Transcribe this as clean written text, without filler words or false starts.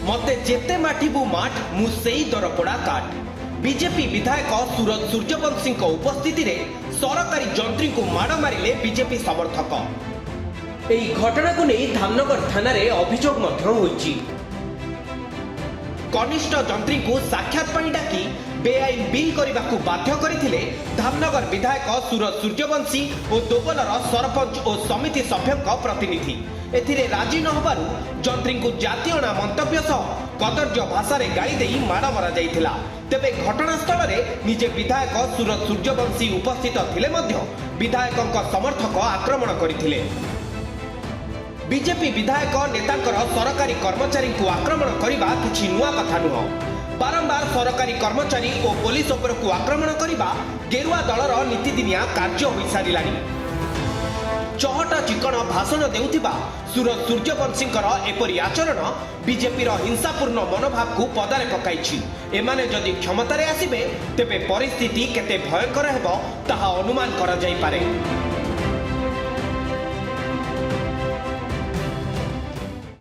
ମତେ ଯେତେ ମାଠିବୁ ମାଠ, ମୁଁ ସେଇ ଦରପୋଡ଼ା କାଠ। ବିଜେପି ବିଧାୟକ ସୁରଜ ସୂର୍ଯ୍ୟବଂଶୀଙ୍କ ଉପସ୍ଥିତିରେ ସରକାରୀ ଯନ୍ତ୍ରୀଙ୍କୁ ମାଡ଼ ମାରିଲେ ବିଜେପି ସମର୍ଥକ। ଏହି ଘଟଣାକୁ ନେଇ ଧାମନଗର ଥାନାରେ ଅଭିଯୋଗ ମଧ୍ୟ ହୋଇଛି। କନିଷ୍ଠ ଯନ୍ତ୍ରୀଙ୍କୁ ସାକ୍ଷାତ ପାଇଁ ଡାକି ବେଆଇନ ବିଲ୍ କରିବାକୁ ବାଧ୍ୟ କରିଥିଲେ ଧାମନଗର ବିଧାୟକ ସୁରଜ ସୂର୍ଯ୍ୟବଂଶୀ ଓ ଦୋବଲର ସରପଞ୍ଚ ଓ ସମିତି ସଭ୍ୟଙ୍କ ପ୍ରତିନିଧି। ଏଥିରେ ରାଜି ନ ହେବାରୁ ଯନ୍ତ୍ରୀଙ୍କୁ ଜାତିଅଣା ମନ୍ତବ୍ୟ ସହ କଦର୍ଯ୍ୟ ଭାଷାରେ ଗାଳି ଦେଇ ମାଡ଼ ମରାଯାଇଥିଲା। ତେବେ ଘଟଣାସ୍ଥଳରେ ନିଜେ ବିଧାୟକ ସୁରଜ ସୂର୍ଯ୍ୟବଂଶୀ ଉପସ୍ଥିତ ଥିଲେ ମଧ୍ୟ ବିଧାୟକଙ୍କ ସମର୍ଥକ ଆକ୍ରମଣ କରିଥିଲେ। ବିଜେପି ବିଧାୟକ ନେତାଙ୍କର ସରକାରୀ କର୍ମଚାରୀଙ୍କୁ ଆକ୍ରମଣ କରିବା କିଛି ନୂଆ କଥା ନୁହଁ। ବାରମ୍ବାର ସରକାରୀ କର୍ମଚାରୀ ଓ ପୋଲିସ ଉପରକୁ ଆକ୍ରମଣ କରିବା ଗେରୁଆ ଦଳର ନିତିଦିନିଆ କାର୍ଯ୍ୟ ହୋଇସାରିଲାଣି। ଚହଟ ଚିକଣ ଭାଷଣ ଦେଉଥିବା ସୁରଜ ସୂର୍ଯ୍ୟବଂଶୀଙ୍କର ଏପରି ଆଚରଣ ବିଜେପିର ହିଂସାପୂର୍ଣ୍ଣ ମନୋଭାବକୁ ପଦାରେ ପକାଇଛି। ଏମାନେ ଯଦି କ୍ଷମତାରେ ଆସିବେ, ତେବେ ପରିସ୍ଥିତି କେତେ ଭୟଙ୍କର ହେବ, ତାହା ଅନୁମାନ କରାଯାଇପାରେ।